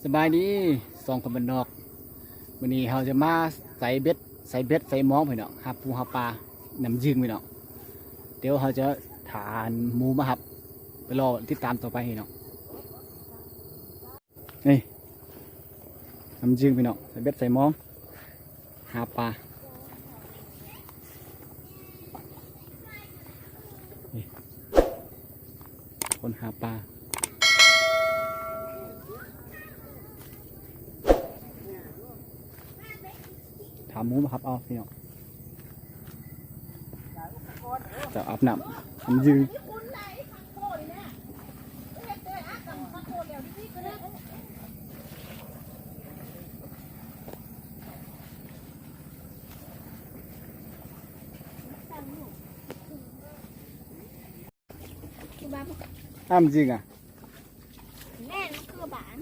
ສະບາຍດີ ສອງຄົນບ້ານນອກ. ມື້ນີ້ເຮົາຈະມາໃສ່ເບັດ ໃສ່ເບັດໃສ່ມອງພີ່ນ້ອງ ຫາປູຫາປານ້ຳຢຶງພີ່ນ້ອງ. ດຽວເຮົາຈະຖ້າໝູມາຮັບ ໄປລໍຕິດຕາມຕໍ່ໄປພີ່ນ້ອງ. ນີ້ ນ້ຳຢຶງພີ່ນ້ອງ ໃສ່ເບັດໃສ່ມອງ ຫາປາ. ນີ້ ຄົນຫາປາ ຖ້າໝູມາຮັບເອົາພີ່ນ້ອງ. ຈະອາບນ້ຳ ນ້ຳຢຶງ. ອ້ຳຈິງອະ ແມ່ນ ມັນຄືບານ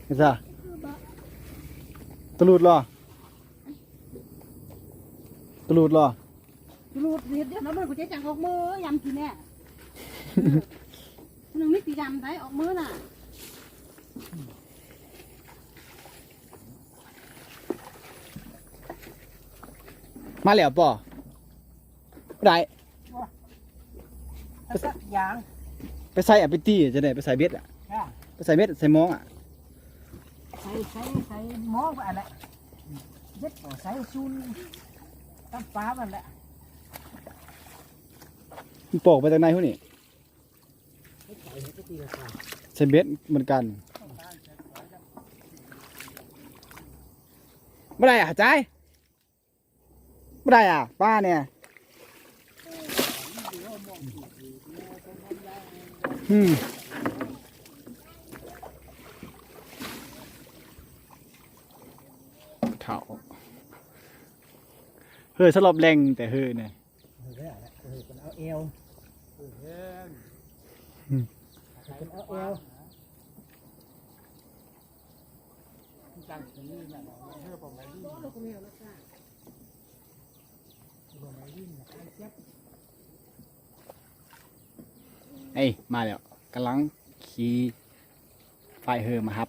ເຮັດຊະ ຄືບານ ຕະຫຼຸດລອ ຕະຫຼຸດລອ ຕະຫຼຸດເຮັດດຽວນັ້ນ ມັນກໍຈະຈັງອອກມື້ຍາມກິນແນ່. ໜຶ່ງນີ້ຕິຍາມໄດ້ອອກມື້ນະ. ມາແລ້ວບໍ່? ບໍ່ໄດ້ ບໍ່ ໄປໃສ່ ຢາງ ໄປໃສ່ອາໄປຕີ ຈັ່ງໃດ ໄປໃສ່ເບັດອະ ໄປໃສ່ເບັດໃສ່ມອງອະ ໃສ່ ໃສ່ ໃສ່ມອງໄປອັນແຫຼະ ເບັດກໍໃສ່ຊູນຕຳປາມັນແຫຼະ. ມັນປອກໄປທາງໃນພຸ້ນນີ້ ໃສ່ເບັດເໝືອນກັນ. ບໍ່ໄດ້ອະ ຫາຍໃຈ ບໍ່ໄດ້ອະ ປາແນ່. ອືມ ເຖົ້າ ເຮີສະຫຼອບແລ່ງແຕ່ເຮີແນ່. ເອີ ເອີ ເພິ່ນເອົາແອວ ເພິ່ນເອົາແອວ ເອີ ມາແລ້ວ ກຳລັງຂີ່ປ້າຍເຮີມາຮັບ.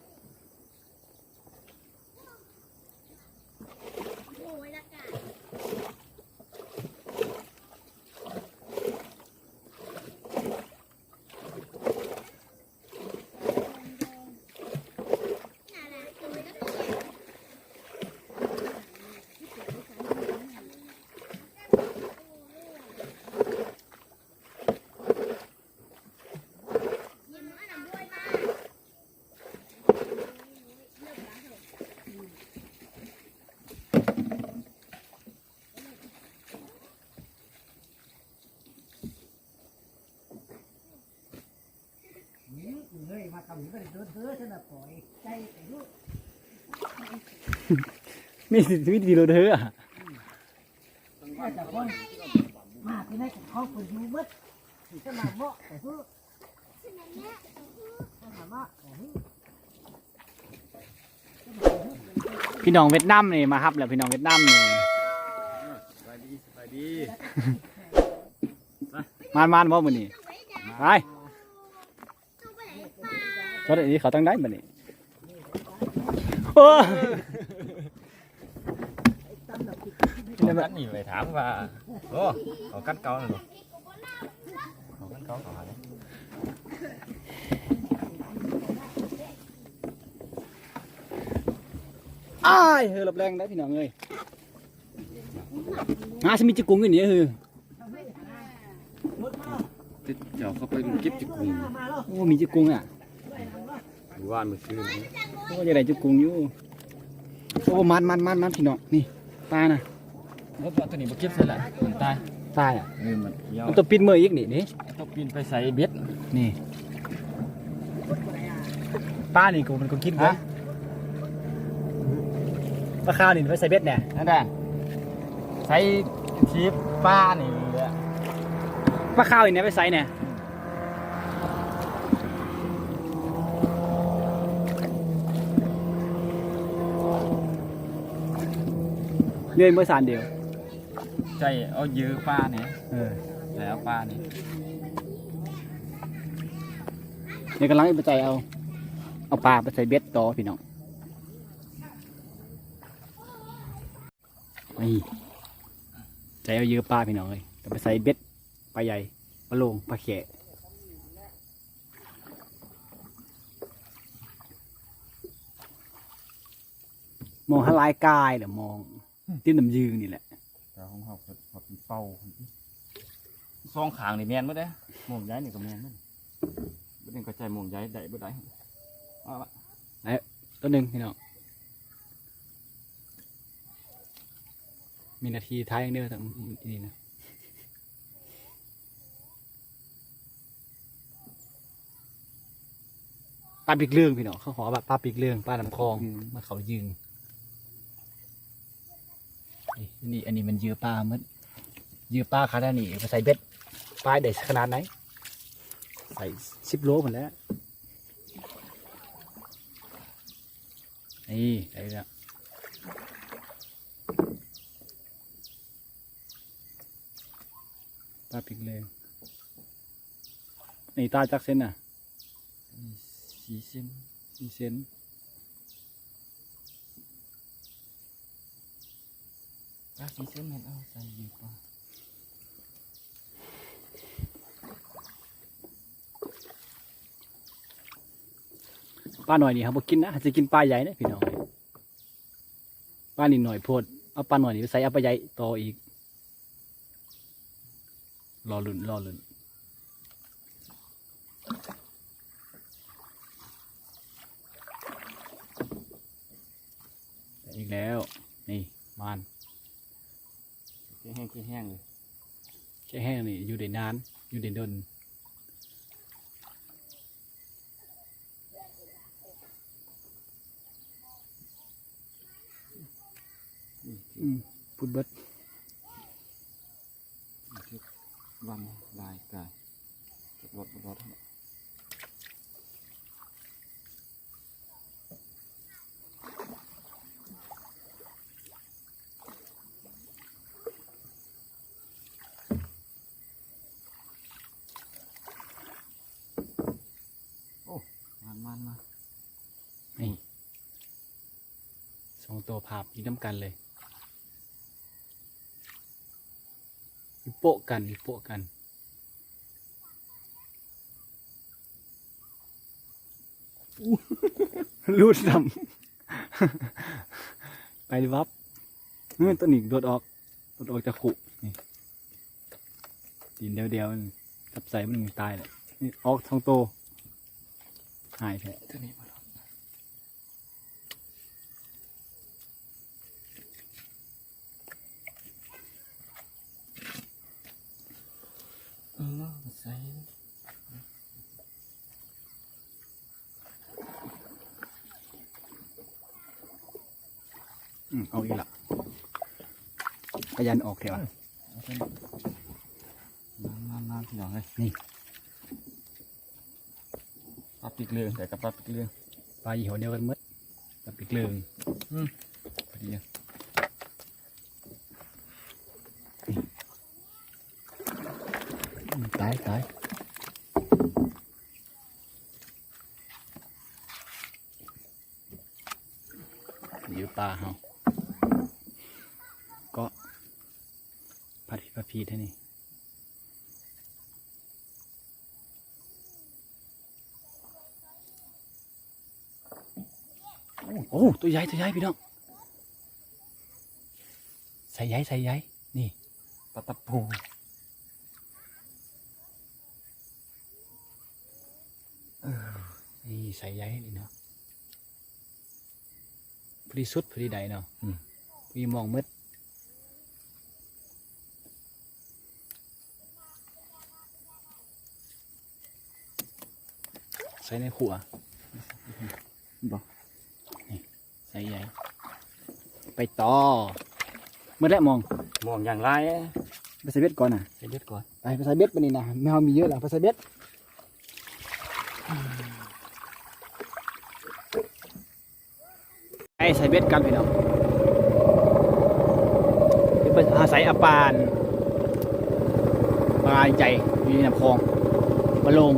ນີ້ ມີ ມີທີ່ລົດເຮືອ ມາທີ່ໃນຂອງເພິ່ນຢູ່ໝົດ ຈະມາເໝາະ ພີ່ນ້ອງຫວຽດນາມນີ້ມາຮັບແລ້ວ ພີ່ນ້ອງຫວຽດນາມນີ້. ສະບາຍດີ ສະບາຍດີ. ມານໆ ບໍ່ມື້ນີ້? ໄປ ເຂົາທາງໃດບັດນີ້? ໂອ້ຍ ເຂົາກັນນີ້ໄປຖາມວ່າ ໂອ້ ເຂົາກັນເກົ່ານັ້ນບໍ່? ເຂົາກັນເກົ່າເຂົາຫາ ອ້າຍ ເຮີ ລັບແລງໄດ໋ພີ່ນ້ອງເອີຍ. ຫາຊິມີຈິກຸງຢູ່ນີ້ເຮີ. ເຈົ້າເຂົ້າໄປເກັບຈິກຸງ. ໂອ້ ມີຈິກຸງອະ ມື້ວານມື້ຊືນນີ້. ໂອ້ ຢາກໄດ້ຈິກຸງຢູ່. ໂອ້ ມັນໆໆໆ ພີ່ນ້ອງ ນີ້ປານະ. ບໍ່ ບໍ່ ຕົວນີ້ບໍ່ເກັບໃສ່ລະ ມັນຕາຍ ຕາຍອະ. ເອີ ມັນ ມັນຕ້ອງປິ່ນເມືອອີກນີ້ ນີ້ຕ້ອງປິ່ນໄປໃສ່ເບັດນີ້. ປານີ້ກໍມັນກໍກິນເບິດ. ປາຂາວນີ້ໄປໃສ່ເບັດແດ່ ນັ້ນແຫຼະ ໃສ່ທີ່ປານີ້ແຫຼະ. ປາຂາວນີ້ໄປໃສ່ແດ່? ເລື່ອຍເມື່ອສານດຽວ ໃສ່ເອົາເຢີປານີ້. ເອີ ໃສ່ເອົາປານີ້. ນີ້ກຳລັງໄປໃສ່ເອົາ ເອົາປາໄປໃສ່ເບັດຕໍ່ພີ່ນ້ອງ. ນີ້ ໃສ່ເອົາເຫຍື່ອປາພີ່ນ້ອງເອີຍ ກໍໄປໃສ່ເບັດ ປາໃຫຍ່ ປາໂລງ ປາແຂ້ ມອງຫາຫຼາຍກາຍແຫຼະ ມອງ ຕິດນ້ຳເຫຍື່ອນີ້ແຫຼະ. ແຕ່ຂອງເຮົາກໍເປັນເປົ້າ ສອງຂ້າງນີ້ແມ່ນໝົດເດ້ ມອງໃຫຍ່ນີ້ກໍແມ່ນໝົດ ບັດນີ້ກໍໃຊ້ມອງໃຫຍ່ໄດ້ບໍ່ໄດ້ ເອົາລະ ໄດ້ຕົວໜຶ່ງພີ່ນ້ອງ. ມີໜ້າທີ່ຖ່າຍຢ່າງດຽວ ນີ້ນະ ປາປີກເຫຼືອງພີ່ນ້ອງ ເຂົາເອີ້ນວ່າປາປີກເຫຼືອງ ປານ້ຳຂອງ ອືມ ມາເຂົ້າເຫຍື່ອ. ນີ້ ນີ້ ອັນນີ້ມັນເຫຍື່ອປາໝົດ ເຫຍື່ອປາຂະໜາດນີ້ ໄປໃສ່ເບັດ ປາໄດ້ຂະໜາດໃດ ໃສ່ສິບໂລພຸ້ນແຫຼະ. ນີ້ ໄດ້ແລ້ວ ປາປີກເຫຼືອງ. ນີ້ຕາຈັກເຊັນນະ? ສີ່ເຊັນ ສີ່ເຊັນ. ປາສີ່ເຊັນແມ່ນເອົາໃສ່ຢູ່ປາ ປານ້ອຍນີ້ເຮົາບໍ່ກິນນະ ເຮົາຊິກິນປາໃຫຍ່ເດ້ພີ່ນ້ອງ. ປານີ້ໜ້ອຍໂພດ ເອົາປານ້ອຍນີ້ໄປໃສ່ ເອົາປາໃຫຍ່ຕໍ່ອີກ. ລໍລຸ້ນ ລໍລຸ້ນ ໄດ້ອີກແລ້ວ ນີ້ມານ ແຂງແຮງ ແຂງແຮງເລີຍ ແຂງແຮງນີ້ຢູ່ໄດ້ນານ ຢູ່ໄດ້ດົນ. ອືມ ພຸດເບິດ ຖືກວັນຫຼາຍກາຍ ເກັບລົດ ລົດ. ໂອ້ ມານ ມານ ມານ ນີ້ ສອງໂຕພາບຢູ່ນຳກັນເລີຍ ຢູ່ໂປະກັນ ຢູ່ໂປະກັນ. ຫຼຸດນຳ ໄປວັບ ເອີ ຕົວນີ້ຫຼຸດອອກ ຫຼຸດອອກຈາກຄຸ ນີ້ ຕີນດຽວໆ ຈັບໃສ່ມັນຕາຍແຫຼະ. ນີ້ອອກສອງໂຕ ຫາຍແທ້ ຕົວນີ້ບໍ່ລົດ. ເອີ ໃສ່ ອືມ ເອົາອີກລະ ຂະຫຍັນອອກແທ້ວະ. ມາ ມາ ມາ ພີ່ນ້ອງເອີຍ ນີ້ ປາປີກເຫຼືອງ ໄດ້ກັບປາປີກເຫຼືອງ ປາຍີ່ຫໍ້ດຽວກັນໝົດ ປາປີກເຫຼືອງ ອືມ ພໍດີ ອືມ ຕາຍ ຕາຍ ຢູ່ປ່າເຮົາ ເກາະ ພະພິດ ພະພິດໃຫ້ນີ້. ໂອ້ ໂອ້ ຕົວໃຫຍ່ ຕົວໃຫຍ່ພີ່ນ້ອງ ໃສ່ໃຫຍ່ ໃສ່ໃຫຍ່ ນີ້ ປາຕະປູ ເອີ ນີ້ໃສ່ໃຫຍ່ນີ້ເນາະ. ພໍດີສຸດ ພໍດີໄດ້ເນາະ ອືມ ພໍດີມອງໝົດ ໃສ່ໃນຂົວ ບໍ່ ນີ້ ໃສ່ໃຫຍ່ ໄປຕໍ່ ໝົດແລ້ວມອງ ມອງຢ່າງຫຼາຍ ໄປໃສ່ເບັດກ່ອນນະ ໃສ່ເບັດກ່ອນ ໄປ ໄປໃສ່ເບັດບັດນີ້ນະ ແມ່ເຮົາມີເຍອະແລ້ວ ໄປໃສ່ເບັດ. ໄປໃສ່ເບັດກັນພີ່ນ້ອງ ໄປຫາໃສ່ອາປານ ປາໃຫຍ່ຢູ່ໃນນ້ຳຂອງ ປາໂລງ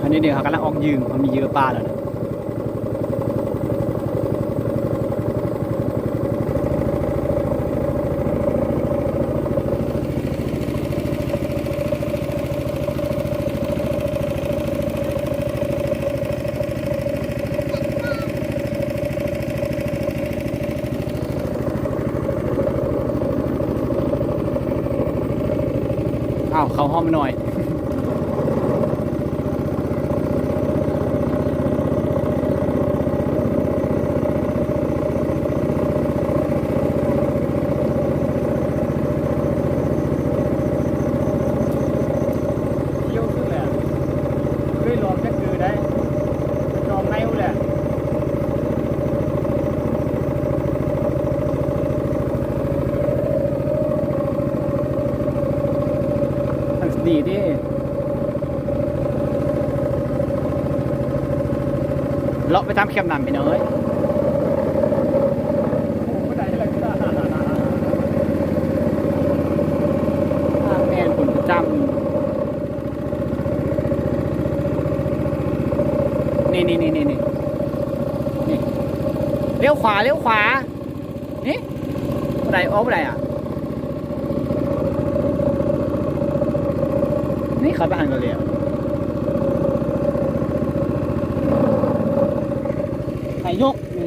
ອັນນີ້ເດ ເຮົາກຳລັງອອກຢືງ ເຮົາມີເຫຍື່ອປາແລ້ວນະ. ອ້າວ ເຂົ້າຮ່ອມໜ້ອຍ. ທ່ຽວສຸດແຫຼະ ເຄີຍລອງຈັກເທື່ອໄດ໋ ໄປຈອງໃນພຸ້ນແຫຼະ. ມັນດີເດ້ ເລາະໄປຕາມແຄມນ້ຳ ພີ່ນ້ອງເອີຍ. ແມ່ນບຸນປະຈຳ ນີ້ໆໆໆ ນີ້ ລ້ຽວຂວາ ລ້ຽວຂວາ ນີ້ ບໍ່ໄດ້ ອອກບໍ່ໄດ້ອະ ນີ້ ເຂົ້າໄປຫັ້ນກໍແລ້ວ ໃຫ້ຍົກ ເອີ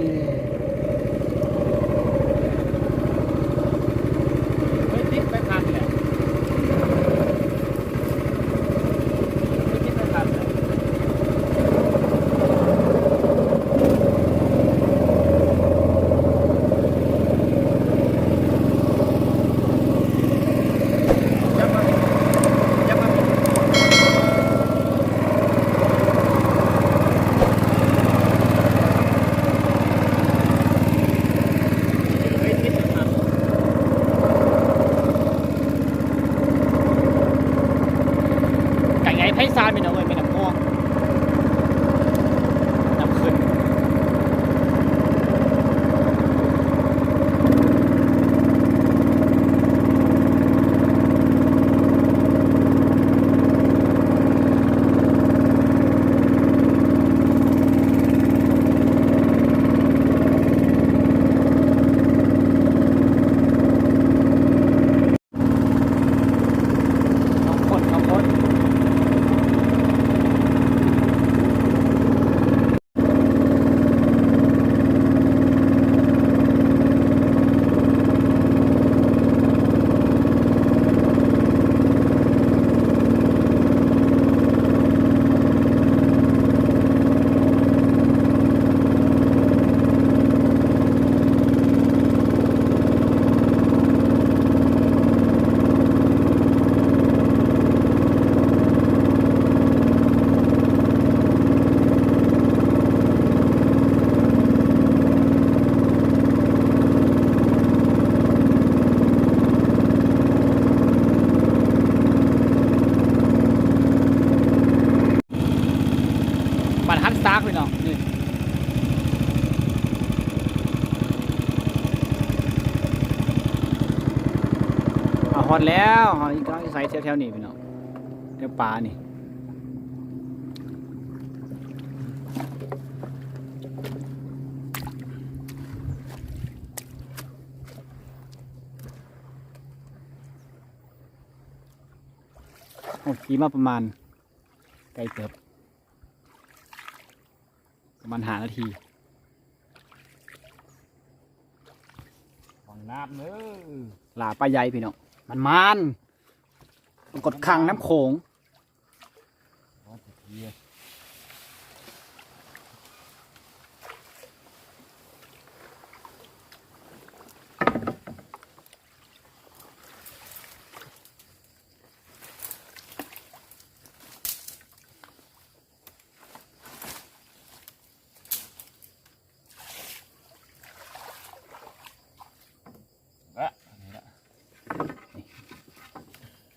ໄປຕິດໄປພັນແຫຼະ. ກະໃຫຍ່ໄພສານ ພີ່ນ້ອງເອີຍ ແມ່ນ້ຳມ່ວງ ນ້ຳຂຶ້ນ. ບ້ານຮັນສາກ ພີ່ນ້ອງ ນີ້ ເຮົາຮອດແລ້ວ ເຮົາ ເຮົາອາໄສແຖວໆນີ້ ພີ່ນ້ອງ ແຖວປ່ານີ້. ເຮົາຂີ່ມາປະມານ ໄກເຕີບ ປະມານຫ້ານາທີ. ຫວັງນ້ຳເດີ ຫຼ້າປາໃຫຍ່ ພີ່ນ້ອງ ມັນໆ ປາກົດຄັງນ້ຳໂຂງ.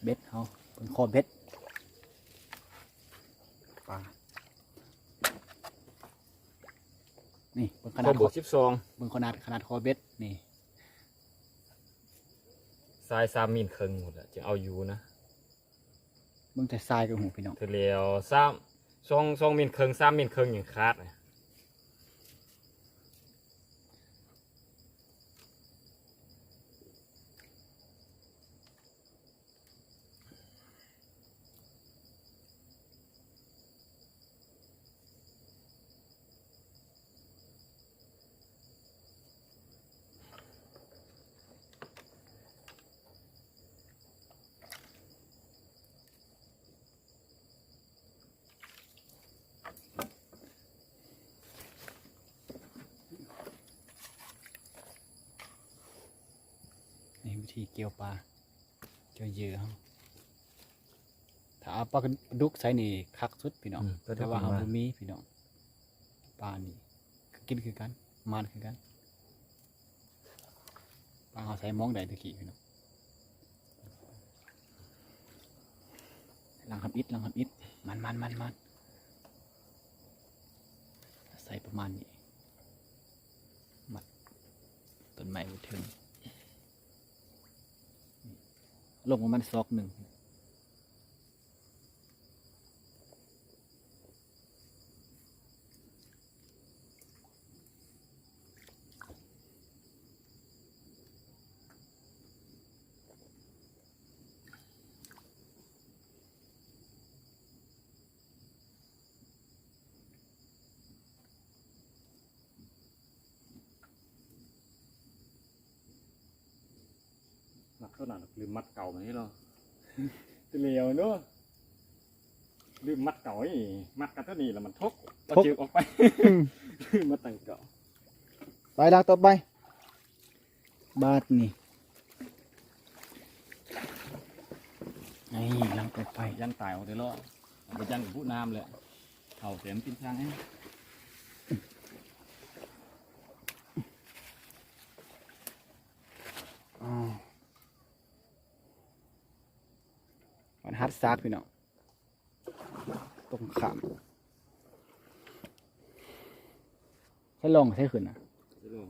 ເບັດເຮົາ ເບິ່ງຄໍເບັດ ປາ ນີ້ ເບິ່ງຂະໜາດຄໍເບັດ ສິບສອງ ເບິ່ງຂະໜາດ ຂະໜາດຄໍເບັດນີ້ ຊາຍສາມມິນເຄິ່ງພຸ້ນແຫຼະ ຈຶ່ງເອົາຢູ່ນະ. ເບິ່ງແຕ່ຊາຍກໍຮູ້ ພີ່ນ້ອງ ເທື່ອແລ້ວ ສາມ ສອງ ສອງເມັດເຄິ່ງ ສາມເມັດເຄິ່ງຍັງຂາດ. ນີ້ວິທີກ່ຽວປາ ກ່ຽວເຫຍື່ອເຮົາ. ຖ້າເອົາປາ ປາດຸກໃສ່ນີ້ຄັກສຸດພີ່ນ້ອງ ອືມ ແຕ່ວ່າເຮົາບໍ່ມີພີ່ນ້ອງ. ປານີ້ກໍກິນຄືກັນ ມັນຄືກັນ. ປາເຮົາໃສ່ມອງໄດ້ຕະກີ້ພີ່ນ້ອງ. ຫຼັງທຳອິດ ຫຼັງທຳອິດ ມັນໆໆ ໃສ່ປະມານນີ້ ມັດຕົ້ນໄມ້ໄວ້ເທິງ ລົງປະມານສອກໜຶ່ງ. ມັດຕົວນັ້ນລືມມັດເກົ່າມັນນີ້ເນາະ ຕະຫຼຽວເນາະ ລືມມັດເກົ່ານີ້ ມັດກັບຕົວນີ້ແລ້ວມັນທົກ ທົກ ມັດອອກໄປ ລືມມັດຕັ້ງເກົ່າ. ໄປຫຼັງຕໍ່ໄປ ບາດນີ້ ນີ້ຫຼັງຕໍ່ໄປ ຢ້ານຕາຍເອົາແຕ່ລອດ ບໍ່ຢ້ານບຸນ້ຳແຫຼະ ເອົາແຕ່ມັນກິນຊ່າງເອງ. ອໍ ມັນຫັດສາກພີ່ນ້ອງ ຕົງຂ້າມ ໃສ່ລອງໃສ່ຂຶ້ນນະ ໃສ່ລອງ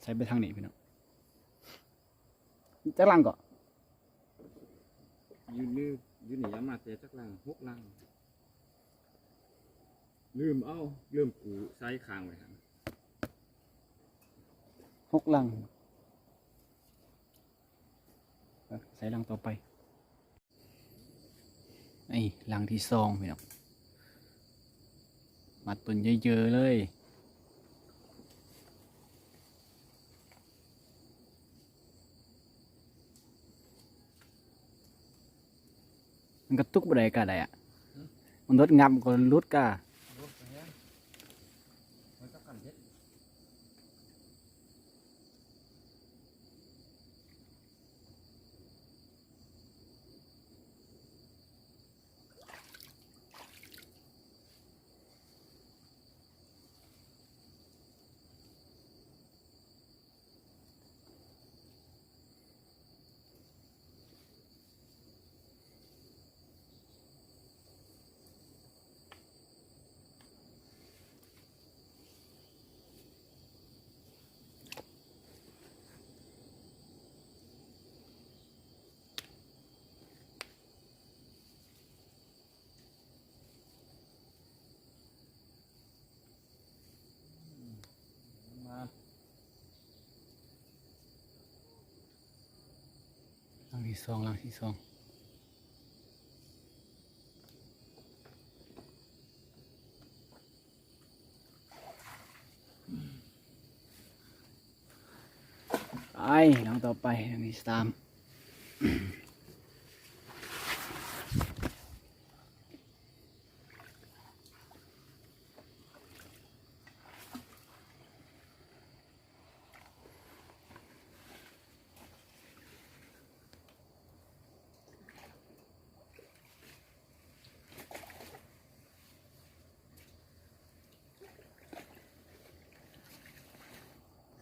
ໃສ່ໄປທາງນີ້ພີ່ນ້ອງ. ຈັກລັງເກາະ? ຢູ່ ຢູ່ນີ້ເອົາມາແຕ່ຈັກລັງ? ຫົກລັງ. ລືມເອົາ ລືມກູ້ ໃສ່ຄ້າງໄວ້ຫັ້ນ ຫົກລັງ. ໃສ່ລັງຕໍ່ໄປ. ນີ້ລັງທີສອງພີ່ນ້ອງ ມັດຕົ້ນເຍີ້ໆເລີຍ. ມັນກະຕຸກບໍ່ໄດ້ກະໄດ້ອະ ມັນໂດດຫງັບກໍຫຼຸດກະ. ລັງທີສອງ ລັງທີສອງ. ໄປ ຫຼັງຕໍ່ໄປ ຫຼັງທີສາມ.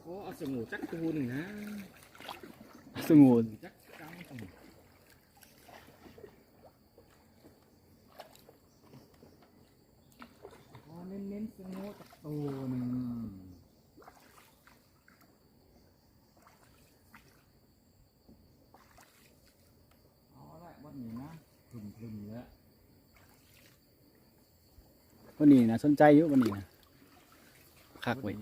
ຂໍເອົາສະໂຫງຈັກໂຕໜຶ່ງນະ ສະໂຫງຈັກກຳ ຂໍເນັ້ນໆສະໂຫງຈັກໂຕໜຶ່ງ. ເອົາລະ ບັດນີ້ນະ ຄຶມໆແລ້ວ. ບ່ອນນີ້ນະ ສົນໃຈຢູ່ບ່ອນນີ້ນະ ຄັກເວີຍ.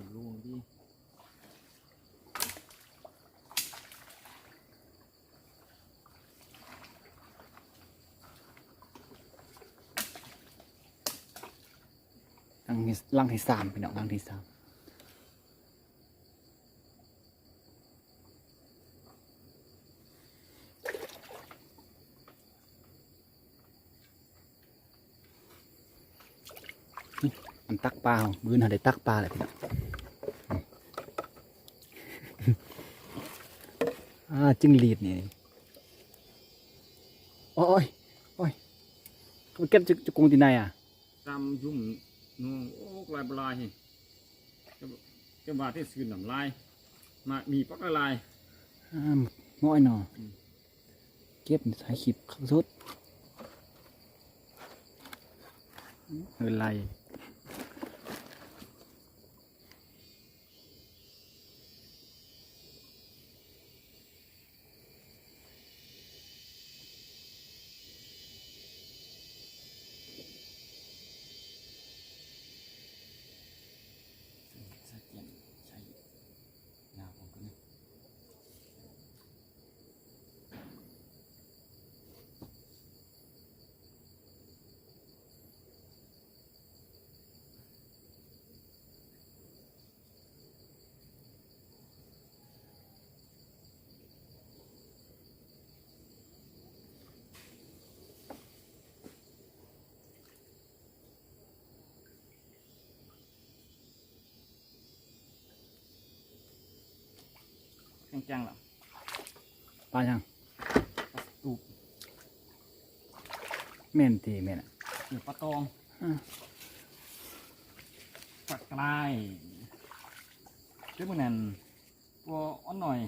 ຫຼັງ ຫຼັງທີສາມ ພີ່ນ້ອງ ຫຼັງທີສາມ. ມັນຕັກປາ ມື້ອື່ນເຮົາໄດ້ຕັກປາແລ້ວພີ່ນ້ອງ. ອ່າ ຈິງຫຼີດນີ້ ໂອ້ຍ ໂອ້ຍ ເຂົາໄປເກັບຈະ ຈະກົງທີ່ໃນອະ. ຕຳຫຍຸ້ມໜອງ ໂອ້ ຫຼາຍບໍ່ຫຼາຍ ຈັ່ງ ຈັ່ງວ່າທີ່ຊືນນ້ຳລາຍ ມາມີປັກຫຼາຍໆ. ອ່າ ນ້ອຍເນາະ. ອືມ ເກັບຖ່າຍຄລິບຄັກສຸດ ເອີ ໄລ່. ແຈ້ງໆ ລະ ປາຫຍັງ? ປາຕູບ. ແມ່ນຕິ ແມ່ນ ເອີ ປາຕອງ. ອືມ ປາກລາຍ ເຈົ້າ ມື້ນັ້ນ ຕົວອ່ອນໜ້ອຍ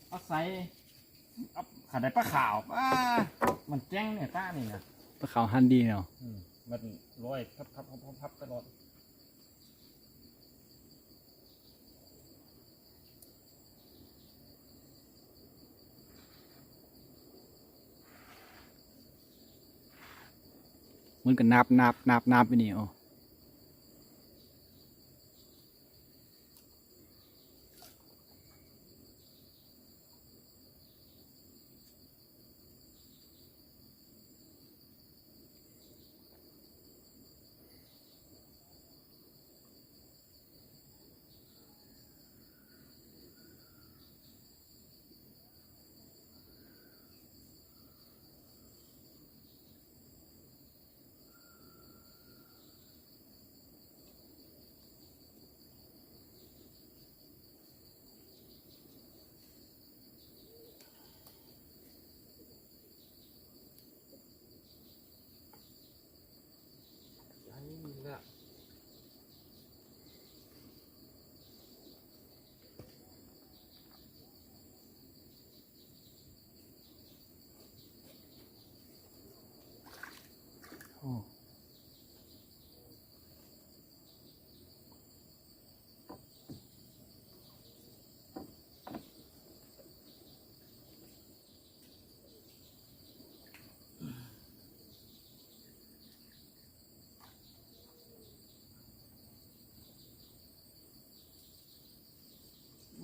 ເອົາໃສ່ ເອົາ ຄັນໄດ້ປາຂາວ ປາ ມັນແຈ້ງເນຍ ຕານີ້ນະ ປາຂາວຫັນດີເນາະ. ອືມ ມັນລອຍພັບໆໆໆຕະຫຼອດ. ມັນກໍໜາບໆໆຢູ່ນີ້. ໂອ້ ໂອ້ ອ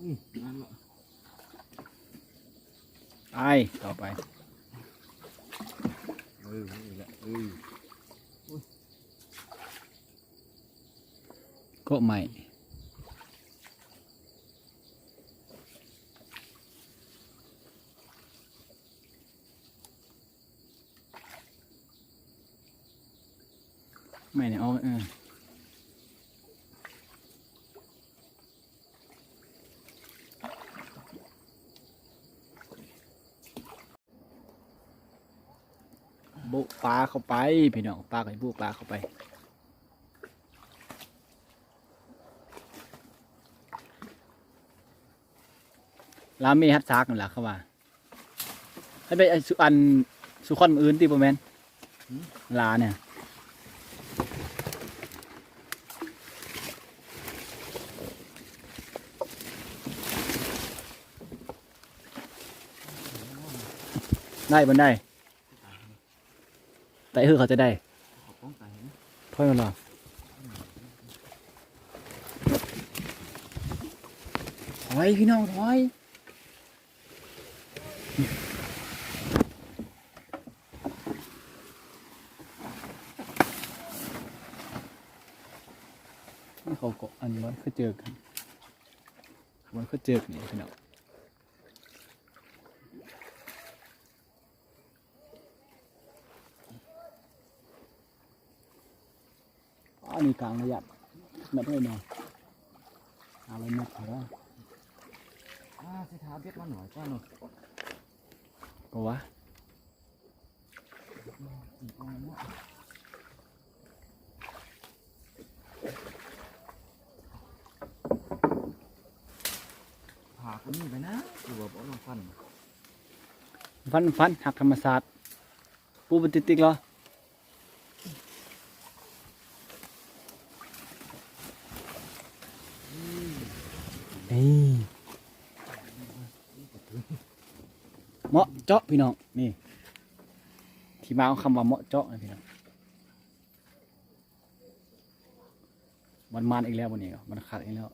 ືມ ນັ້ນລະ ໄປ ຕໍ່ໄປ ເອີ ນີ້ແຫຼະ ເອີ ເກາະໄມ້. ໄມ້ນີ້ອອກ ເອີ ບຸປາເຂົ້າໄປ ພີ່ນ້ອງ ປາກໍບຸປາເຂົ້າໄປ. ລາເມຮັດສາກນັ້ນລະ ເຂົາວ່າ ໃຫ້ໄປອັນ ອັນ ສຸຄອນມື້ອື່ນຕິ ບໍ່ແມ່ນ? ຫືມ? ລາເນຍ ໄດ້ບໍ່ໄດ້? ໄປເຮີເຂົາຈະໄດ້ ເຂົາປ້ອງກັນເຫັນ ຖອຍມາລະ ຖອຍພີ່ນ້ອງ ຖອຍ. ນີ້ເຂົາກໍ ອັນນີ້ເຂົາເຈີກັນ ເຂົາເຈີກັນນີ້ພີ່ນ້ອງ. ອັນນີ້ກາງລະຍະແມັດເລີຍເນາະ ກາງລະຍະແມັດເລີຍ. ອ່າ ຊິຖ້າເບັດມັນໜ້ອຍກ່ອນເນາະ ກໍວ່າ ພາກະມີໄປນະ ຄືວ່າບໍ່ລອງຟັນ ຟັນ ຟັນ ຮັກທຳມະຊາດ. ປູເປັນຕິກໆ ເນາະ ນີ້ ເໝາະເຈາະພີ່ນ້ອງ ນີ້ ທີ່ມາຂອງຄຳວ່າເໝາະເຈາະນະພີ່ນ້ອງ. ມັນມານອີກແລ້ວ ມື້ນີ້ມັນຄັກອີກແລ້ວ.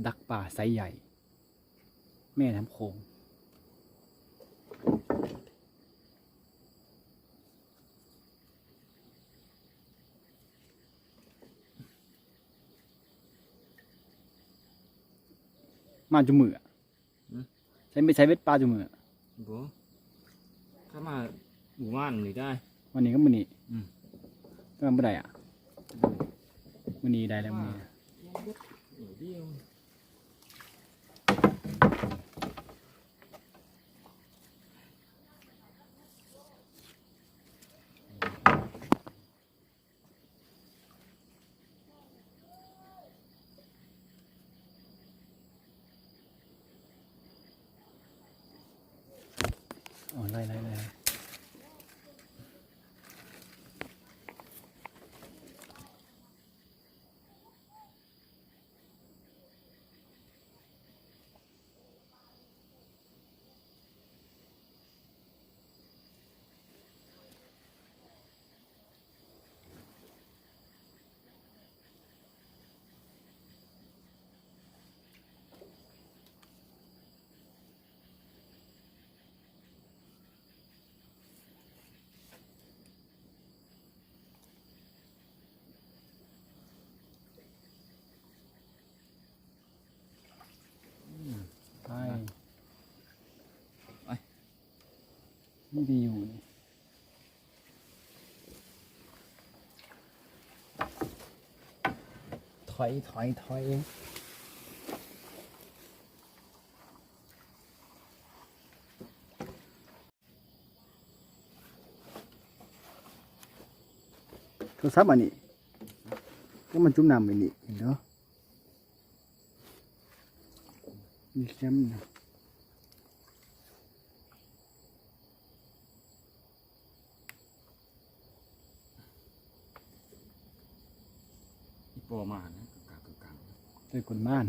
ດັກປາໄຊໃຫຍ່ ແມ່ນ້ຳໂຂງ. ມາຈຸມື້ອະ. ຫືມ ໃຊ້ເບັດ ໃຊ້ເບັດປາຈຸມື້. ບໍ່ ຂ້ອຍມາມື້ວານນີ້ໄດ້ ວັນນີ້ກັບມື້ນີ້. ອືມ ແຕ່ວ່າບໍ່ໄດ້ອະ. ມື້ນີ້ໄດ້ແລ້ວ ມື້ນີ້. ອໍ ໄລ່ໆໆ. ອືມ ໄປ ໄປ ມັນໄປຢູ່ນີ້. ຖອຍ ຖອຍ ຖອຍ. ໂທລະສັບອັນນີ້ ກໍມັນຈຸ່ມນ້ຳໄວ້ນີ້ ເຫັນບໍ່? ມີແຄມນະ ອີ່ປໍມານະ ກາງໆ ເປັນຄົນມານ.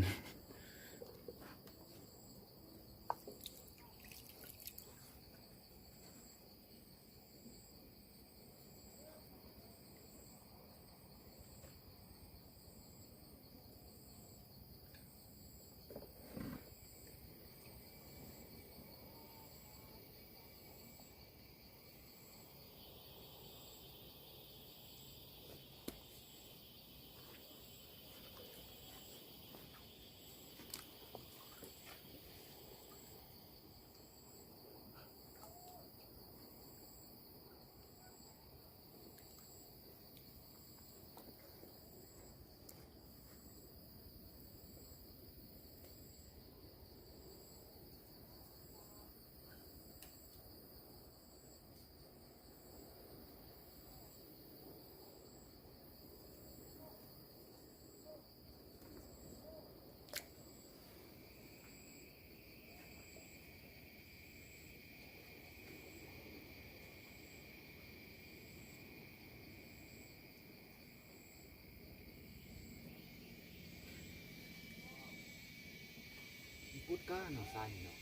ເນາະ ຊາຍເນາະ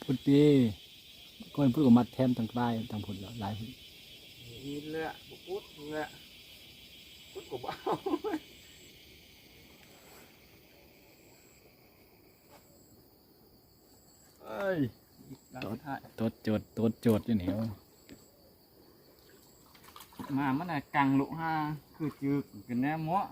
ພຸ້ນຕິ ກ່ອນພຸ້ນກໍມັດແທມທາງໃຕ້ທາງພຸ້ນແລ້ວ ຫຼາຍພຸ້ນ ນີ້ແຫຼະ ບໍ່ປຸດແຫຼະ ປຸດກໍບໍ່ເອົາ ເອີຍ ໂຕດ ໂຕດໂຈດ ໂຕດໂຈດຢູ່ນີ້ ມາມັນນະກັງລຸຫາ ຄືຈື່ກັນແນ່ເມາະ.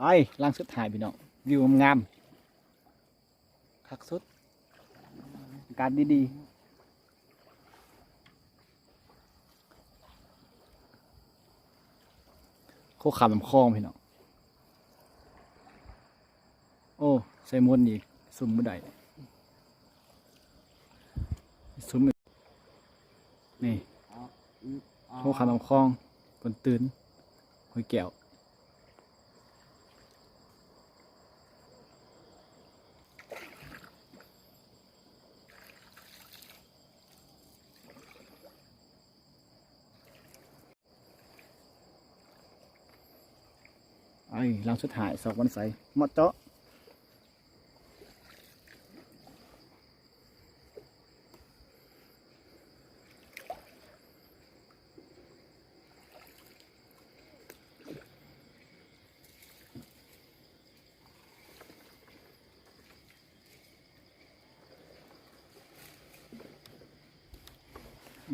ໄອ້ ຫຼັງສຸດທ້າຍພີ່ນ້ອງ ວິວງາມໆ ຄັກສຸດ ອາກາດດີໆ ໂຄກຂາມນ້ຳຄອງພີ່ນ້ອງ ໂອ້ ໃສ່ມົນອີກ ຊຸມບໍ່ໄດ້ ຊຸມ ນີ້ ໂທຄານ້ຳຄອງ ເພິ່ນຕື່ນ ຫ້ວຍແກ້ວ ໄອ້ ຫຼັງສຸດທ້າຍ ຊອກວັນໄຊ ເໝາະເຈາະ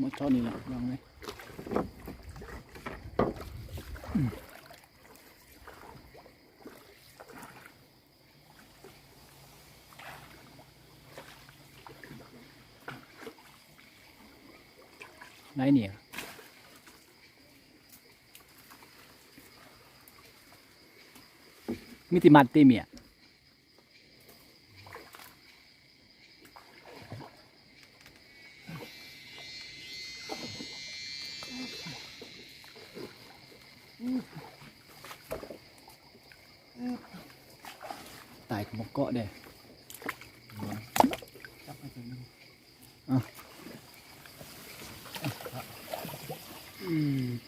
ມາເຈາະນີ້ລະ ລອງເລີຍ ໄດ້ນີ້ ມີແຕ່ມັດຕິເມຍ. ຕາຍກໍບໍ່ເກາະເດ້ ຈັບໃຫ້ຕົວໜຶ່ງ ເອົາ ອືມ.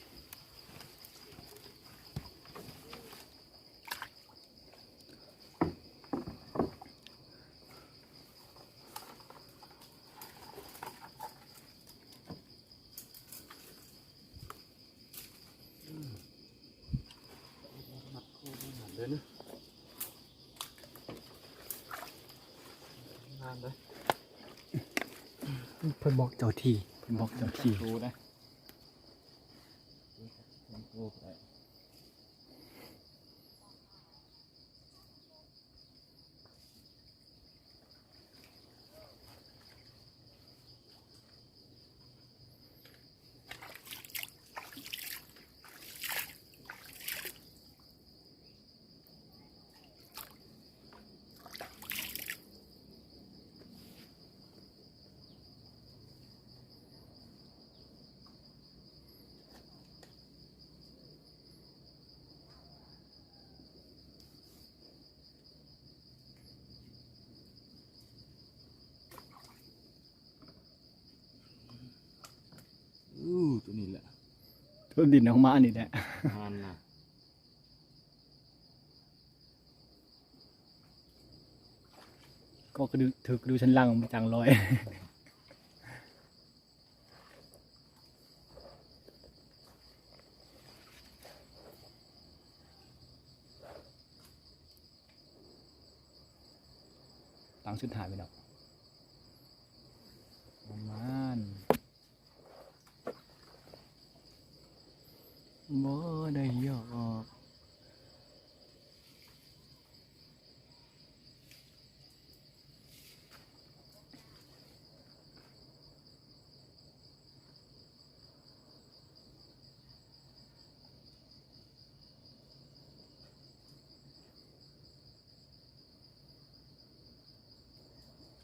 ເພິ່ນບອກເຈົ້າທີ່ ເພິ່ນບອກເຈົ້າທີ່. ອູ້ ຕົວນີ້ແຫຼະ ຕົວດິນອອກມານີ້ແຫຼະ ຫັ້ນນະ ກໍກະດູ ຖືກກະດູສັນຫຼັງມັນຈັ່ງລອຍ. ຫຼັງສຸດທ້າຍໄປແລ້ວ ປະມານ ບໍ່ໄດ້ຢອກ. ໂ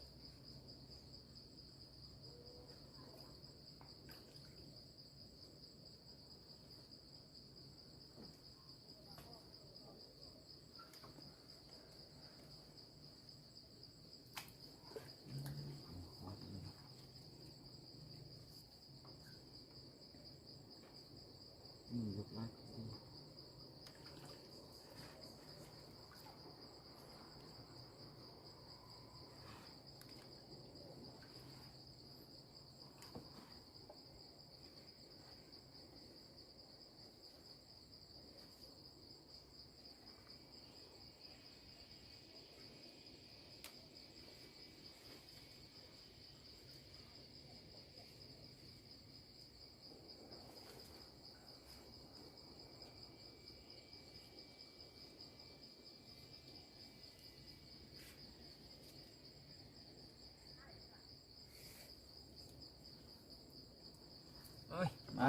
ໄປ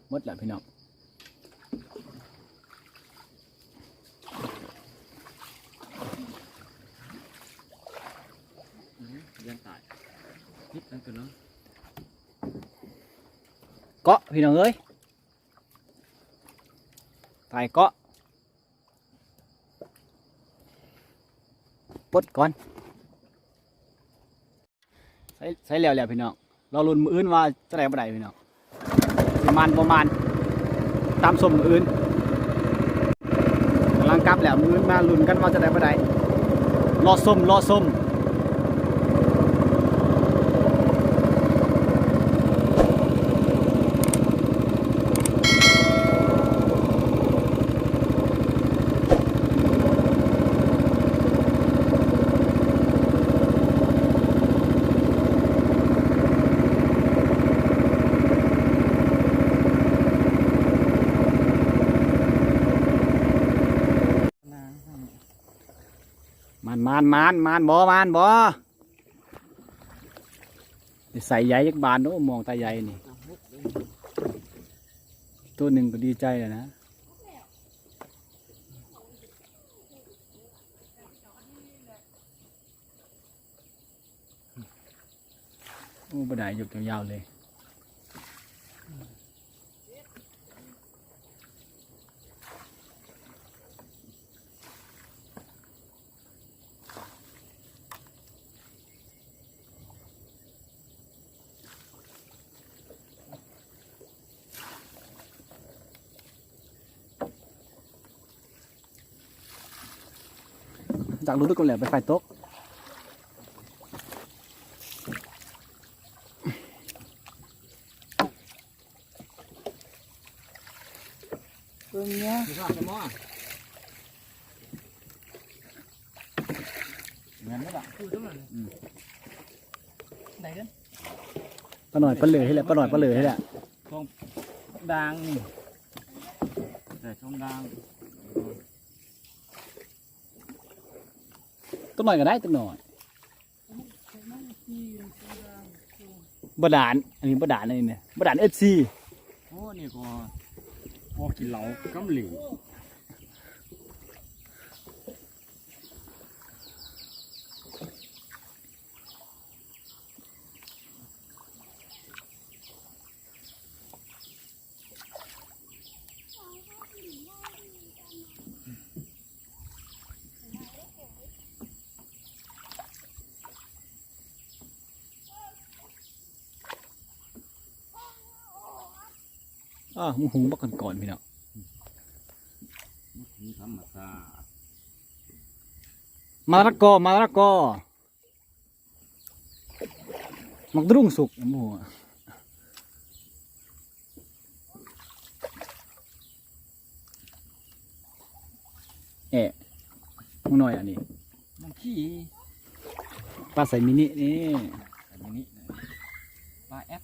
ໝົດແລ້ວພີ່ນ້ອງ. ເກາະພີ່ນ້ອງເອີຍ ຕາຍເກາະ. ປົດກ່ອນ ໃສ່ ໃສ່ແລ້ວແລ້ວພີ່ນ້ອງ. ລໍລຸ້ນມື້ອື່ນວ່າຈະໄດ້ບໍ່ໄດ້ພີ່ນ້ອງ ຊິໝານບໍ່ໝານ ຕາມຊົມມື້ອື່ນ. ກຳລັງກັບແລ້ວ ມື້ອື່ນມາລຸ້ນກັນວ່າຈະໄດ້ບໍ່ໄດ້ ລໍຊົມ ລໍຊົມ. ໝານ ໝານ ໝານ ໝານບໍ່ ໝານບໍ່? ໄດ້ໃສ່ໃຍຈັກບານເນາະ ມອງຕາໃຍນີ້ ໂຕໜຶ່ງກໍດີໃຈແລ້ວນະ. ໂອ້ ບໍ່ໄດ້ ຍົກຍາວໆເລີຍ. ຈາກລຸ້ນກັນແລ້ວ ໄປໄຟຕົກ. ຕົວເມຍ ແມ່ນບໍ່ລະ? ອືມ ໄດ້ເດີ ປານ້ອຍປາເຫຼືອເຮັດແຫຼະ ປານ້ອຍປາເຫຼືອເຮັດແຫຼະ ສອງດ່າງນີ້ ໄດ້ສອງດ່າງ. ຕົວນ້ອຍກໍໄດ້ ຕົວນ້ອຍ. ບາດານ ອັນນີ້ບາດານ ອັນນີ້ນະ ບາດານ ເອັຟຊີ. ໂອ້ ນີ້ກໍ ກໍກິນເຫຼົ້າກຳເລ. ອ້າວ ໝາກຫຸ່ງບັກກ່ອນໆ ພີ່ນ້ອງ ໝາກຫຸ່ງທຳມະຊາດ. ມະລະກອ ມະລະກອ. ໝາກດະລຸງສຸກ ໝູ ແອະ ໝູນ້ອຍອັນນີ້ ມັນຂີ້ ປາໄຊມິນິນີ້ ໄຊມິນິ ປາແອັບ.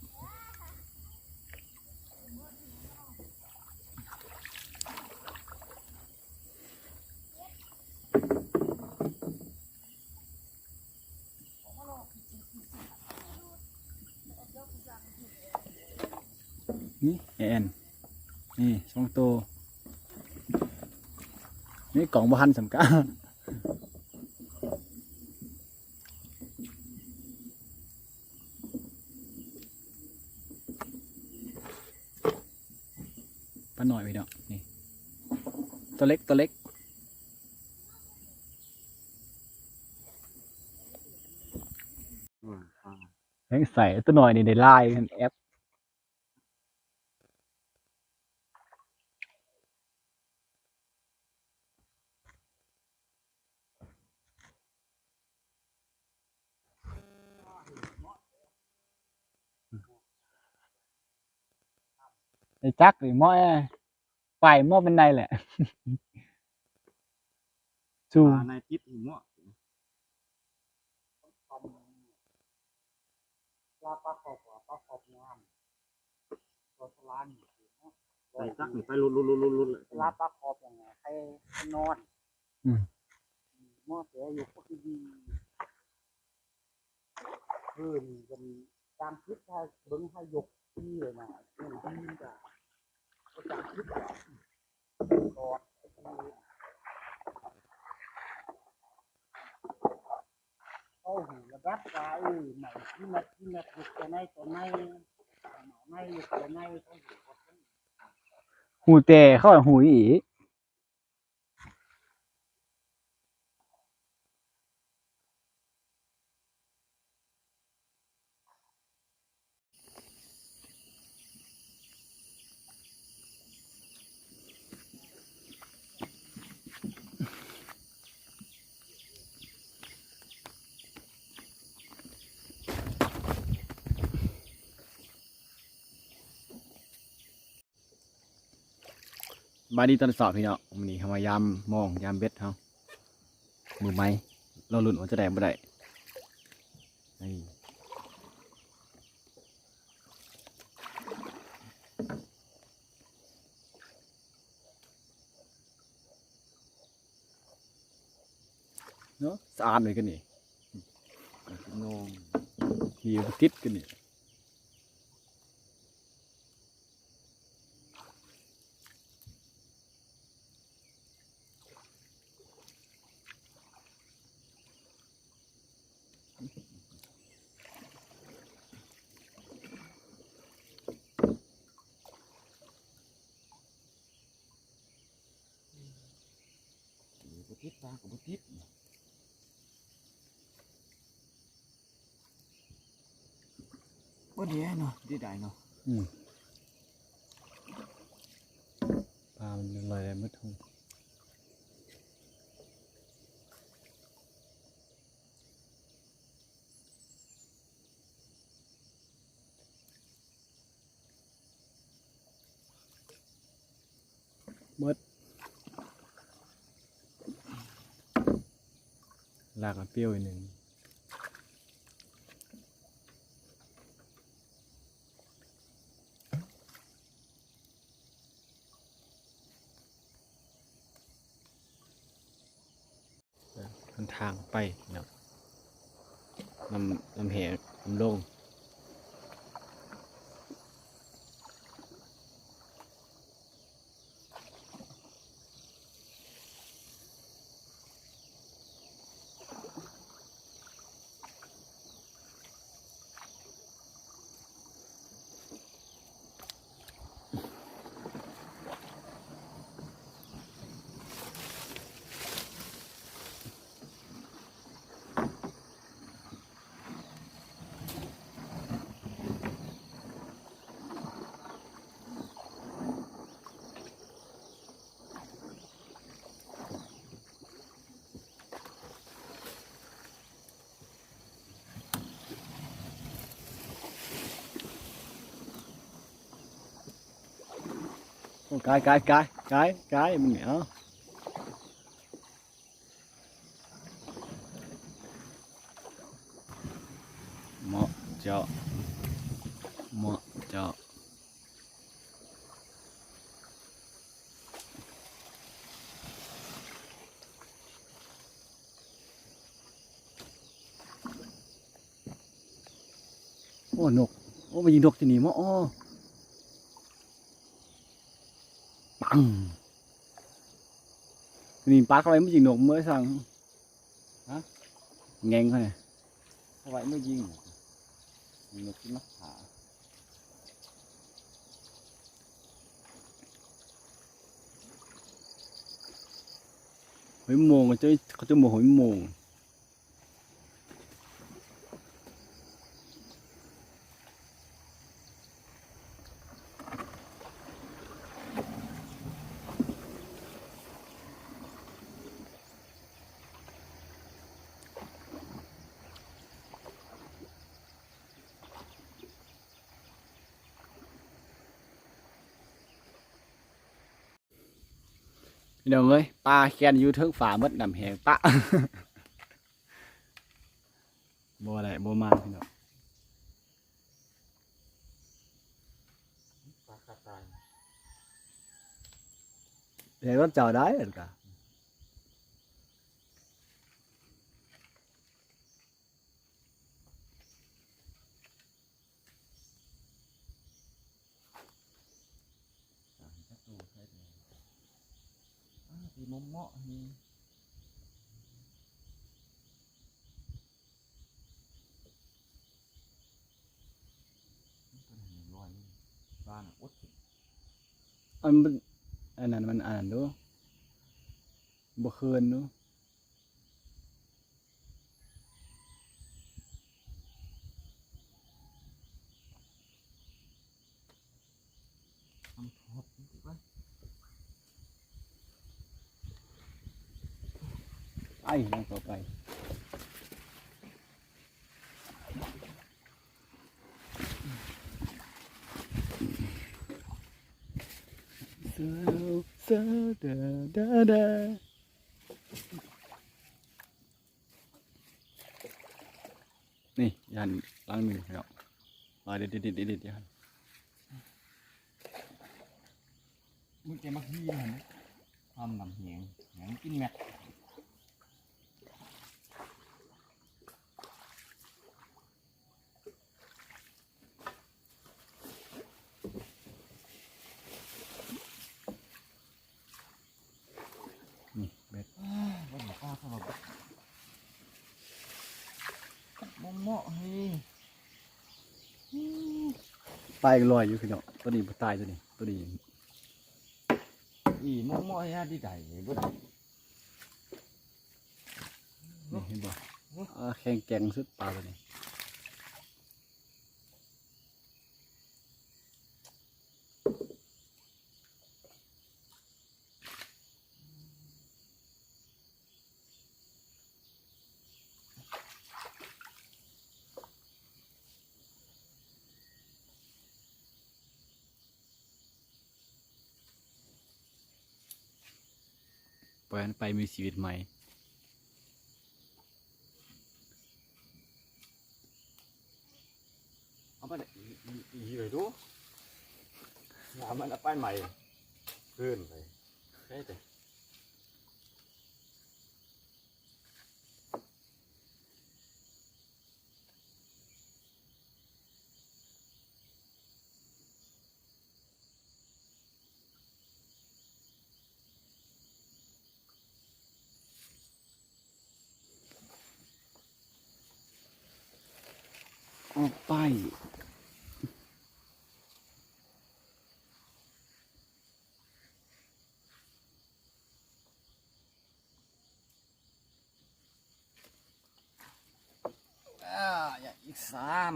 ນີ້ແອນ ນີ້ສອງໂຕ ນີ້ກອງບໍ່ທັນສຳກາ. ປານ້ອຍພີ່ນ້ອງ ນີ້ ຕົວເລັກ ຕົວເລັກ ແຮງໃສ່ ຕົວນ້ອຍນີ້ໄດ້ຫຼາຍ ແອັບ. ໄດ້ຈັກນີ້ໝໍ້ ໄປໝໍ້ເປັນໃດແຫຼະ ຊູ ປາໃນຕິດອີໝໍ້. ປາຂອບ ປາຂອບງາມ ປາສະຫຼາມ ໄປຈັກນີ້ ໄປລຸດໆໆໆ ປາຂອບຫຍັງ ໄປນອນ ອືມ ໝໍ້ແຕ່ຢູ່ຄົນດີ ເອີ ນີ້ເປັນການຝຶກໃຫ້ເບິ່ງໃຫ້ຍົກ. ຮູ້ແຕ່ເຂົາຫູອີກ. ສະບາຍດີຕອນເຊົ້າພີ່ນ້ອງ. ມື້ນີ້ເຮົາມາຢາມມອງ ຢາມເບັດເຮົາ ມືໃໝ່ ລໍລຸ້ນວ່າຈະໄດ້ບໍ່ໄດ້. ນີ້ ເນາະ ສະອາດເລີຍກັນນີ້ ນ້ອງ ນີ້ບໍ່ຕິດກັນນີ້. ບໍ່ຕິດ ປາກໍບໍ່ຕິດ. ບໍ່ດີເນາະ ດີໄດ້ເນາະ. ອືມ ປາມັນລອຍໄດ້ໝົດທຸກ. ໝົດ ລາກມັນປິວອີກໜຶ່ງ. ເດີນທາງໄປເນາະ ນ້ຳ ນ້ຳແຫ້ງ ນ້ຳລົງ. ໂອ້ ກາຍ ກາຍ ກາຍ ກາຍ ກາຍ ມັນເອົາ ເໝາະເຈາະ ເໝາະເຈາະ. ໂອ້ ນົກ ໂອ້ ມາຍິງນົກທີ່ນີ້ ມາ ອໍ ປັງ ນີ້ປາກເຂົ້າໄປ ມາຍິງນົກເມືອສັງ ຮະ ແງ່ງເຂົານີ້ ເອົາໄວ້ມາຍິງ ນົກທີ່ມາຫາ. ຫອຍໂມງ ເຂົາເຈົ້າ ເຂົາເຈົ້າບໍ່ຫອຍໂມງ. ພີ່ນ້ອງເອີຍ ປາແຄນຢູ່ເທິງຟ້າໝົດ ນ້ຳແຫ້ງປະ ບໍ່ໄດ້ ບໍ່ມາພີ່ນ້ອງ. ປາຄາຕາຍ ແຕ່ລົດເຈົ້າໄດ້ ອັນກະ. ເໝາະໆ ນີ້ ມັນກໍຍັງລອຍຢູ່ ປານະອົດກິນ ອັນ ອັນນັ້ນມັນອັນນັ້ນດູ ບໍ່ຄືນດູ. ໄປ ຢ່າງຕໍ່ໄປ. ນີ້ ຢ້ານຫຼັງໜຶ່ງເນາະ ມາເດັດໆໆໆ ຢ້ານ ມີແຕ່ໝາກຮີ່ຫັ້ນນະ ຄວາມນຳແຮງ ແຮງກິນແມັດ. ນີ້ເບັດ ເບິ່ງປາສະບັບ ເໝາະໆ ເຮີ້ຍ ປາຍັງລອຍຢູ່ພີ່ນ້ອງ ໂຕນີ້ບໍ່ຕາຍ ໂຕນີ້ ໂຕນີ້ ອີ ເໝາະໆ ເຮັດໄດ້ເບິດ ນີ້ເຫັນບໍ່ ອ່າ ແຂງແກ່ງສຸດປາໂຕນີ້. ປ່ອຍມັນໄປມີຊີວິດໃໝ່. ເອົາໄປເລີຍ ອີ ອີ ອີໄປດູ ຢ່າມັນເອົາໄປໃໝ່ ຄືນໄປ ໄປເລີຍ. ອອກໄປ ອ່າ ຢ່າ ອີກສາມ.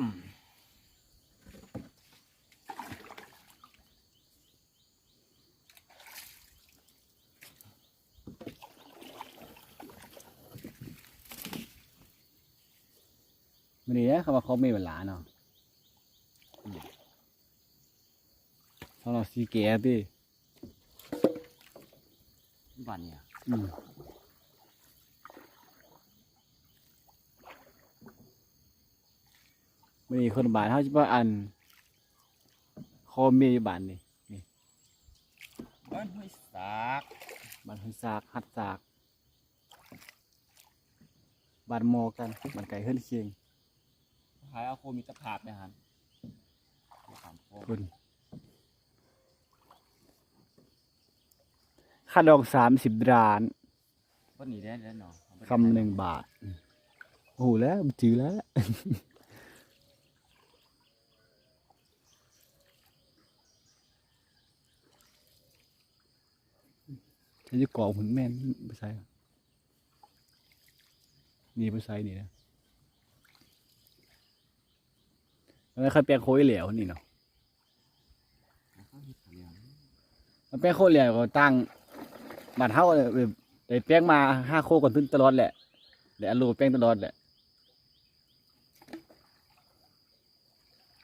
ມື້ນີ້ເດ້ ເຂົາວ່າຂອງມີເວລາເນາະ ສຳລັບສີແກ້ວຕິ ບ້ານນີ້ ອືມ ມື້ນີ້ຄົນບ້ານເຮົາຊິໄປອັນ ຂໍເມຍຢູ່ບ້ານນີ້ ນີ້ ບ້ານຫ້ວຍສາກ ບ້ານຫ້ວຍສາກ ຮັດສາກ ບ້ານໝໍກັນ ບ້ານໃກ້ເຮືອນຄຽງ ຫາເອົາໂຄມີຕະພາບໃນຫັ້ນ ພຸ້ນ ຄ່າດອງສາມສິບດຣາມ ປານນີ້ແດ່ເນາະ ຄຳໜຶ່ງບາດ ຮູ້ແລ້ວ ຈື່ແລ້ວ ຢູ່ກອງພຸ້ນແມ່ນ ໄປໃສ ນີ້ ໄປໃສນີ້ນະ ແລ້ວຄ່ອຍແປງໂຄຍແລ້ວນີ້ເນາະ. ມັນແປງໂຄດແລ້ວກໍຕ່າງ ບ້ານເຮົາແບບໄດ້ແປງມາ ຫາໂຄດກັນຕະຫຼອດແຫຼະ ໄດ້ອັນໂລແປງຕະຫຼອດແຫຼະ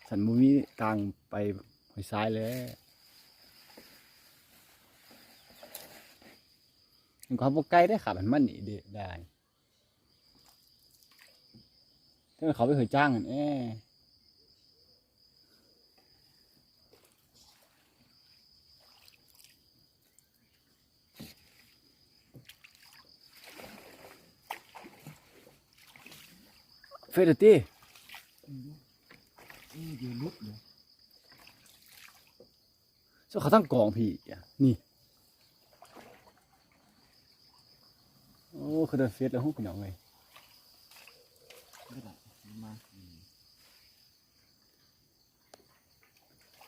ສັນບໍ່ມີກາງໄປຫ້ວຍຊາຍແລ້ວ ມັນກໍບໍ່ໄກເດ້ ຂັບໃຫ້ມັນນີ້ເດ້ ໄດ້. ເຈົ້າເຂົ້າໄປຫ້ວຍຈາງຫັ້ນແອ. ເຟດຕິ ເອີ ດຽວຫຼຸດເລີຍ. ເຈົ້າເຂົ້າທາງກອງພີ້ ນີ້. ຄືໂດນເຟດແລ້ວຮູ້ ພີ່ນ້ອງເອີຍ.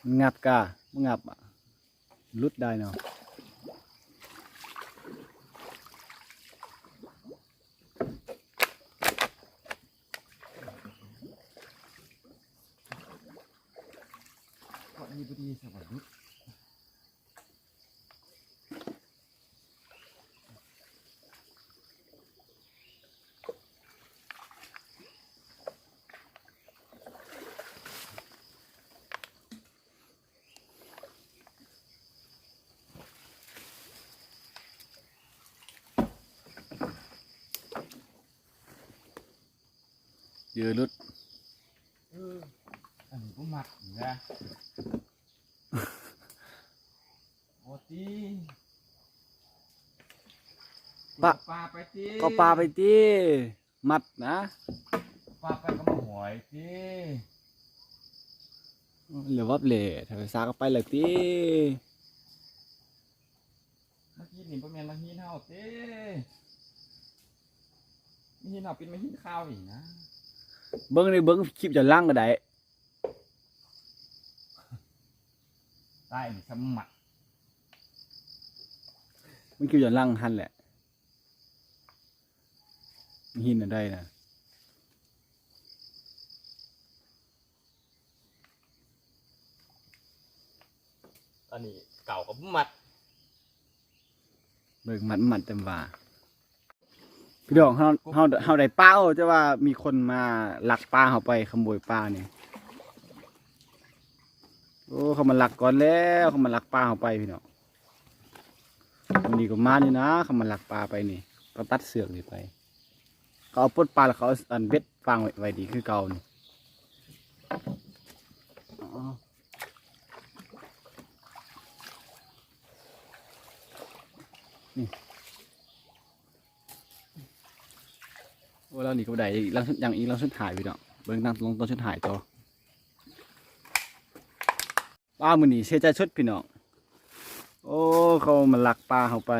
ມັນງັບກາ ມັນງັບ ຫຼຸດໄດ້ເນາະ. ເກາະດີບໍ່ດີ ສະຫວັດຫຼຸດ. ເຢີຫຼຸດ. ເອີ ອັນນີ້ບໍ່ມັກນະ. ບໍ່ຕິ ປະ ປາໄປຕິ ກໍປາໄປຕິ ມັດນະ ປາໄປກໍມາຫອຍຕິ. ເຫຼືອວັບເລ ຖ້າໄປຊາກໍໄປແລ້ວຕິ. ເມື່ອກີ້ນີ້ບໍ່ແມ່ນມາຫີນເຮົາຕິ ມາຫີນເຮົາເປັນມາຫີນຂາວອີກນະ. ເບິ່ງເດີ ເບິ່ງຄລິບຍ້ອນຫຼັງກໍໄດ້. ຕາຍນີ້ສະໝັກ ມັນຄືຍ້ອນຫຼັງຫັ້ນແຫຼະ ຫີນອັນໃດນະ. ອັນນີ້ເກົ່າກໍມັດ ເບິ່ງມັດ ມັດເຕັມວ່າ. ພີ່ນ້ອງ ເຮົາ ເຮົາ ເຮົາໄດ້ປາ ໂອ້ ແຕ່ວ່າມີຄົນມາລັກປາເຮົາໄປ ຂະໂມຍປານີ້. ໂອ້ ເຂົາມາລັກກ່ອນແລ້ວ ເຂົາມາລັກປາເຮົາໄປພີ່ນ້ອງ. ມື້ນີ້ກໍມານີ້ນະ ເຂົາມາລັກປາໄປນີ້ ກໍຕັດເຊືອກນີ້ໄປ. ເຂົາເອົາປົດປາ ແລ້ວເຂົາເອົາອັນເບັດວາງໄວ້ ໄວ້ດີຄືເກົ່ານີ້. ອໍ ນີ້ ໂອ້ ຫຼັງນີ້ກໍບໍ່ໄດ້ອີກ ຫຼັງສຸດ ຍັງອີກຫຼັງສຸດທ້າຍພີ່ນ້ອງ. ເບິ່ງຫຼັງ ລົງຕອນສຸດທ້າຍຕໍ່. ປາມື້ນີ້ເສຍໃຈສຸດພີ່ນ້ອງ. ໂອ້ ເຂົາມາລັກປາເຮົາໄປ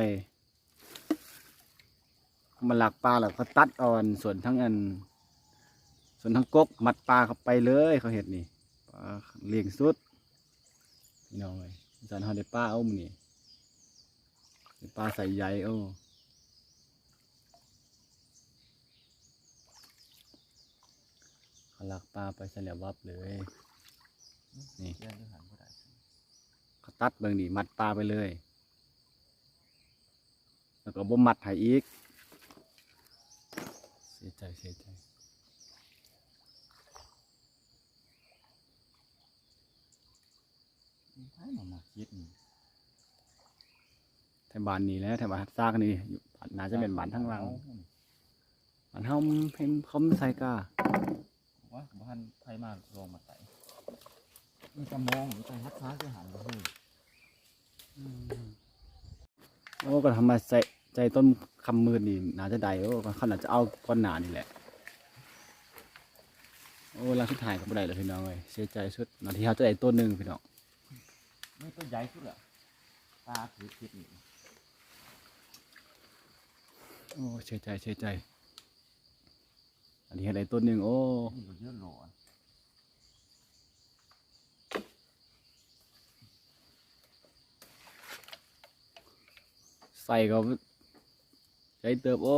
ມາລັກປາ ແລ້ວກໍຕັດເອົາອັນ ສ່ວນທັງອັນ ສ່ວນທັງກົກ ມັດປາເຂົ້າໄປເລີຍ ເຂົາເຮັດນີ້. ປາລ້ຽງສຸດ ພີ່ນ້ອງເອີຍ. ຈັ່ງຊັ້ນເຮົາໄດ້ປາ ໂອ້ ມື້ນີ້ ໄດ້ປາໄຊໃຫຍ່ ໂອ້. ເຂົາລັກປາໄປຊັ້ນແຫຼະ ວັບເລີຍ. ນີ້ ເຂົາຕັດເບິ່ງນີ້ ມັດປາໄປເລີຍ ແລ້ວກໍບໍ່ມັດໃຫ້ອີກ. ເສຍໃຈ ເສຍໃຈ. ໃຜມາມັກເຮັດນີ້ ແຖວບ້ານນີ້ແຫຼະ ແຖວບ້ານຮັກສາກນີ້ ຢູ່ ໜ້າຈະແມ່ນບ້ານທາງຫຼັງ. ບ້ານເຮົາເຫັນເຂົາມາໃສ່ກາ ໂອ້ຍ ບໍ່ທັນໃຜມາລອງມາໄຕ່ ມີກະມອງ ມີໄຕ່ຮັກສາຄືຫັ້ນເລີຍ. ອືມ ໂອ້ ກໍທຳມາໃສ່ ໃສ່ຕົ້ນຄຳມືດນີ້ໜ້າຈະໄດ້. ໂອ້ ເຂົາໜ້າຈະເອົາກ່ອນໜ້ານີ້ແຫຼະ. ໂອ້ ຫຼັງສຸດທ້າຍກໍບໍ່ໄດ້ແລ້ວພີ່ນ້ອງເອີຍ ເສຍໃຈສຸດ. ໜ້າທີ່ເຮົາຈະໄດ້ໂຕໜຶ່ງພີ່ນ້ອງ ມີໂຕໃຫຍ່ສຸດແລ້ວ ປາຖືພິດນີ້. ໂອ້ ເສຍໃຈ ເສຍໃຈ. ອັນນີ້ເຮັດໄດ້ຕົ້ນໜຶ່ງ ໂອ້ ນີ້ກໍເຍອະຫຼາຍ. ໃສ່ກໍໃຫຍ່ເຕີບ ໂອ້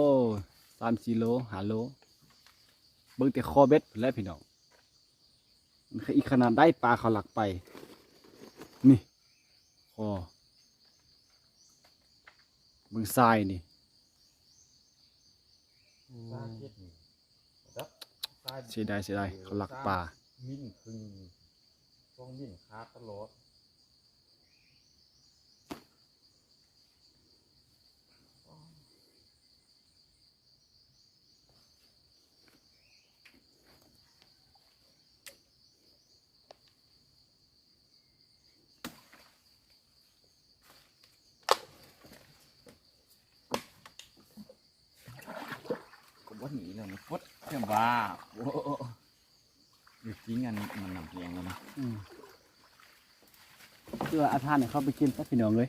ສາມສີ່ໂລ ຫ້າໂລ. ເບິ່ງແຕ່ຄໍເບັດພຸ້ນແຫຼະພີ່ນ້ອງ. ອີກຂະໜາດໃດປາເຂົາລັກໄປ ນີ້ ຄໍ ເບິ່ງຊາຍນີ້. ຊາເຈັດນີ້ ເສຍດາຍ ເສຍດາຍ ເຂົາລັກປາ. ມິ້ນຄຶ່ງ ສອງມິ້ນຂາດຕະຫຼອດ. ກໍບໍ່ໜີແລ້ວ ມັນກົດແຕ່ວ່າ ໂອ້ ຢູ່ຈິງອັນມັນນຳແຮງແລ້ວນະ. ອືມ ຄືວ່າອາທານໃຫ້ເຂົາໄປກິນຊະ ພີ່ນ້ອງເອີຍ.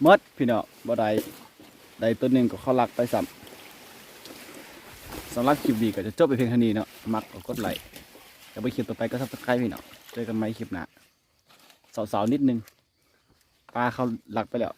ໝົດພີ່ນ້ອງ ບໍ່ໄດ້ ໄດ້ຕົວໜຶ່ງກໍເຂົາລັກໄປຊ້ຳ. ສຳລັບຄລິບນີ້ກໍຈະຈົບໄປພຽງເທົ່ານີ້ເນາະ ມັກກໍກົດໄລ້ ຖ້າເບິ່ງຄລິບຕໍ່ໄປກໍ Subscribe ພີ່ນ້ອງ. ເຈີກັນໃໝ່ຄລິບໜ້າ ເຊົາໆນິດໜຶ່ງ ປາເຂົາລັກໄປແລ້ວ.